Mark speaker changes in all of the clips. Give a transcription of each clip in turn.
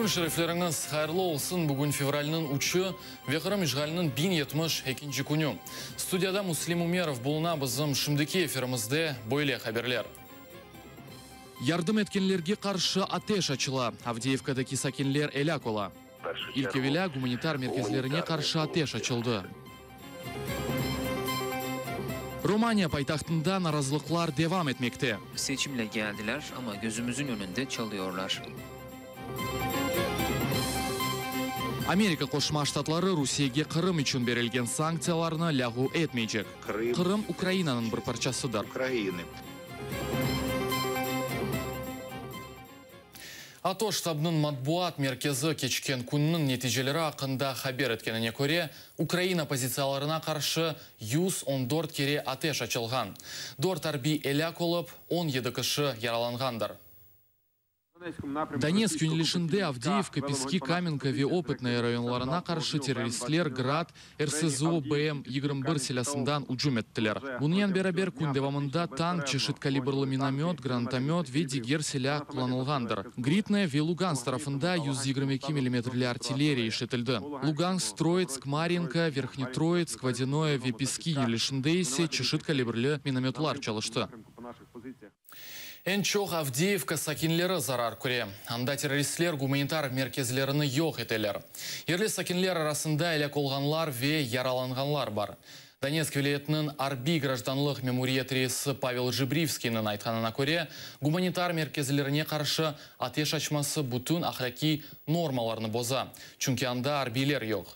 Speaker 1: Kün-şerifleriñiz hayırlı olsun! Bugün fevralniñ üçü ve Qırım işğaliniñ 1072-nci künü. Studiyada Müslim Ümerov buluna, bizim şimdiki efirimizde böyle haberler. Yardım etkenlerge qarşı ateş açıla, Avdeyevkadaki sakinler elâk ola. İlk evelâ gumanitar merkezlerine qarşı ateş açıldı. Romaniya paytahtında narazılıqlar devam etmekte.
Speaker 2: Seçimle geldiler, amma gözümüzün önünde çalıyorlar.
Speaker 1: Amerika Qoşma Ştatları Rusiyege Qırım içün berilgen sanktsiyalarnı lâğu etmeycek. Qırım Ukrainanıñ bir parçasıdır. ATO ştabınıñ matbuat merkezi keçken künniñ neticeleri aqqında haber etkenine köre, Ukraina pozitsiyalarına qarşı 114 kere ateş açılğan, dört arbiy elâk olıp, 17 kişi yaralanğandır. Donetsk yönelişinde Avdeyevka, Peski, Kamenka ve Opıtnoye rayonlarına qarşı terroristler Grad, RSZO BM 21 silâsından ücüm ettiler. Bunen beraber, kün devamında tank, çeşit kalibrlı minomöt, granatomöt ve diger silâ qullanılğandır. Gritnoye ve Lugansk tarafında 122 millimetrli artilleriya işletildi. Lugansk, Troitsk, Maryinka, Verhnetroitsk, Vodânoye ve Peski yönelişinde ise çeşit kalibrli minomötlar çalıştı. Eñ çoq Avdeyevka sakinleri zarar köre. Anda terroristler gumanitar merkezlerini yoq eteler. Yerli sakinler arasında elâk olğanlar ve yaralanğanlar bar. Donetsk vilâyetiniñ arbiy grajdanlıq memuriyet reisi Pavel Jibrivskiyniñ aytqanına köre, gumanitar merkezlerine qarşı ateş açması bütün ahlâqiy normalarnı boza, çünki anda arbiyler yoq.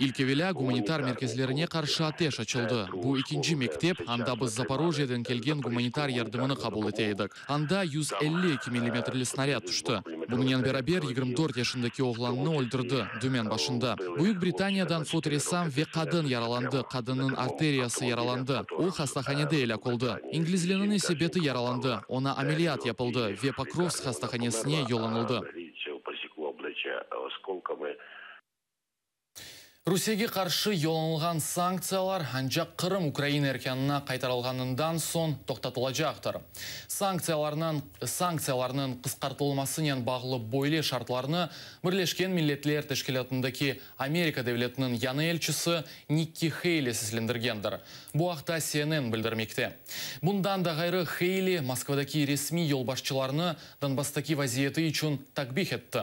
Speaker 1: İlk evelâ gumanitar merkezlerine qarşı ateş açıldı. Bu ekinci mektep, anda biz Zaporojyeden kelgen gumanitar yardımını qabul ete edik. Anda 152 millimetrli snarâd tüşti. Bunıñnen beraber 24 yaşındaki oğlannı öldürdi, dümen başında. Büyük Britaniyadan fotoressam ve qadın yaralandı, qadınnıñ arteriyası yaralandı, o hastahanede elâk oldı. İnglizliniñ ise beti yaralandı, oña ameliyat yapıldı ve Pokrovsk hastahanesine yollanıldı. Rusiyege qarşı yollanılğan sanktsiyalar ancaq Qırım Ukraina erkânına qaytarılğanından soñ toqtatılacaqtır. Sanktsiyalarnıñ sanktsiyalarnıñ qısqartılmasınen bağlı böyle şartlarnı Birleşken Milletler Teşkilâtındaki Amerika devletiniñ yañı elçisi Nikki Heyli seslendirgendir. Bu aqta CNN bildirmekte. Bundan da ğayrı, Heyli Moskvadaki resmiy yolbaşçılarnı Donbasstaki vaziyeti içün takbih etti.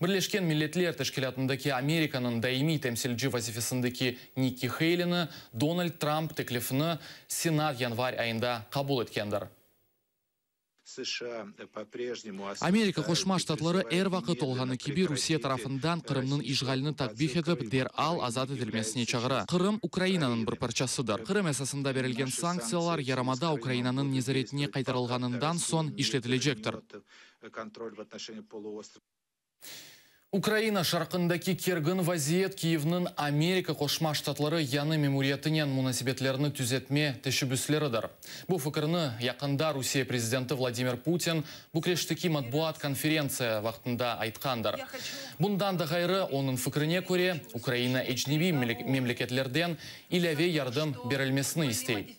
Speaker 1: Birleşken Milletler Teşkilâtındaki Amerikanıñ daimiy temsilci vazifesindeki Nikki Heylini Donald Trump teklifini Senat yanvar ayında qabul etkendir. Amerika Qoşma Ştatları er vaqıt olğanı kibi Rusiye tarafından Qırımnıñ işğalini takbih etip, deral azat etilmesine çağıra. Qırım, Ukrainanıñ bir parçasıdır. Qırım esasında berilgen sanktsiyalar yarımada Ukrainanıñ nezaretine qaytarılğanından soñ işletilecektir. Ukraina şarqındaki kergin vaziyet Kiyevniñ Amerika Qoşma Ştatları yañı memuriyetinen munasebetlerini tüzetme teşebbüsleridir. Bu fikirni yaqında Rusiye prezidenti Vladimir Putin Bükreşteki matbuat konferentsiya vaqtında aytqandır. Bundan da ğayrı, onıñ fikrine köre, Ukraina ecnebiy memleketlerden ilâve yardım berilmesini istey.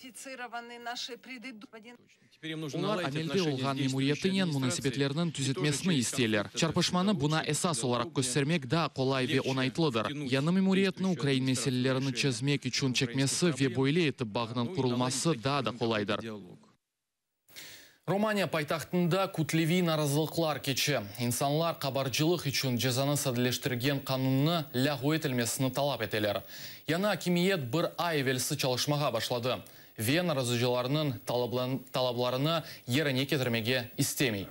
Speaker 1: Olar amelde olğan memuriyetinen munasebetlerniñ tüzetmesini isteyler. Çarpışmanı buña esas olaraq köstermek daa qolay ve oñaytlıdır. Yañı memuriyetni ukrain meselelerini çezmek içün çekmesi ve böyle etip bağnıñ qurulması daa da qolaydır. Romaniya paytahtında kütleviy narazılıqlar keçe. İnsanlar qabarcılıq içün cezanı sadeleştirgen qanunnı lâğu etilmesini talap eteler. Yañı akimiyet bir ay evelsi çalışmağa başladı ve narazıcılarnıñ talaplarını yerine ketirmege istemey.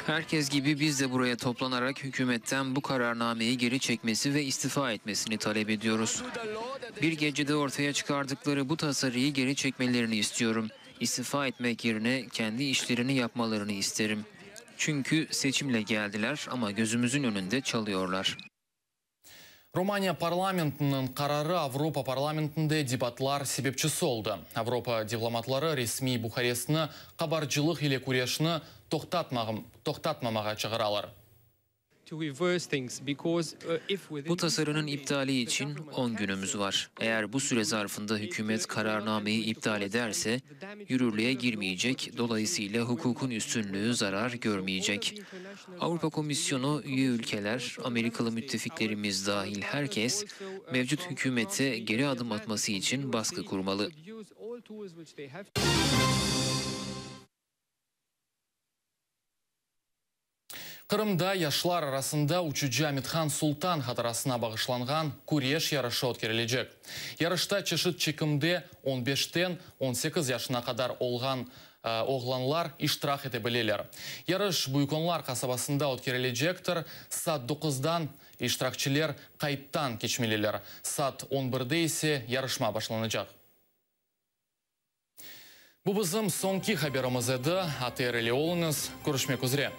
Speaker 2: Herkes gibi biz de buraya toplanarak hükümetten bu kararnameyi geri çekmesi ve istifa etmesini talep ediyoruz. Bir gecede ortaya çıkardıkları bu tasarıyı geri çekmelerini istiyorum. İstifa etmek yerine kendi işlerini yapmalarını isterim. Çünkü seçimle geldiler ama gözümüzün önünde çalıyorlar.
Speaker 1: Romaniya parlamentiniñ qararı Avropa parlamentinde debatlar sebepçisi oldı. Avropa diplomatları resmiy Buharestni qabarcılıq ile küreşni toqtatmamağa çağıralar.
Speaker 2: Bu tasarının iptali için 10 günümüz var. Eğer bu süre zarfında hükümet kararnameyi iptal ederse yürürlüğe girmeyecek, dolayısıyla hukukun üstünlüğü zarar görmeyecek. Avrupa Komisyonu üye ülkeler, Amerikalı müttefiklerimiz dahil herkes mevcut hükümete geri adım atması için baskı kurmalı.
Speaker 1: Qırımda yaşlar arasında uçucı Amethan Sultan hatırasına bağışlanğan küreş yarışı ötkerilecek. Yarışta çeşit çekimde on beşten on sekiz yaşına qadar olğan oğlanlar iştirak ete bileler. Yarış Büyük Onlar qasabasında ötkerilecektir. Saat doquzdan iştirakçiler qayttan keçmeliler. Saat on birde ise yarışma başlanacaq. Bu bizim soñki haberimiz edi. ATR ile oluñız. Körüşmek üzre.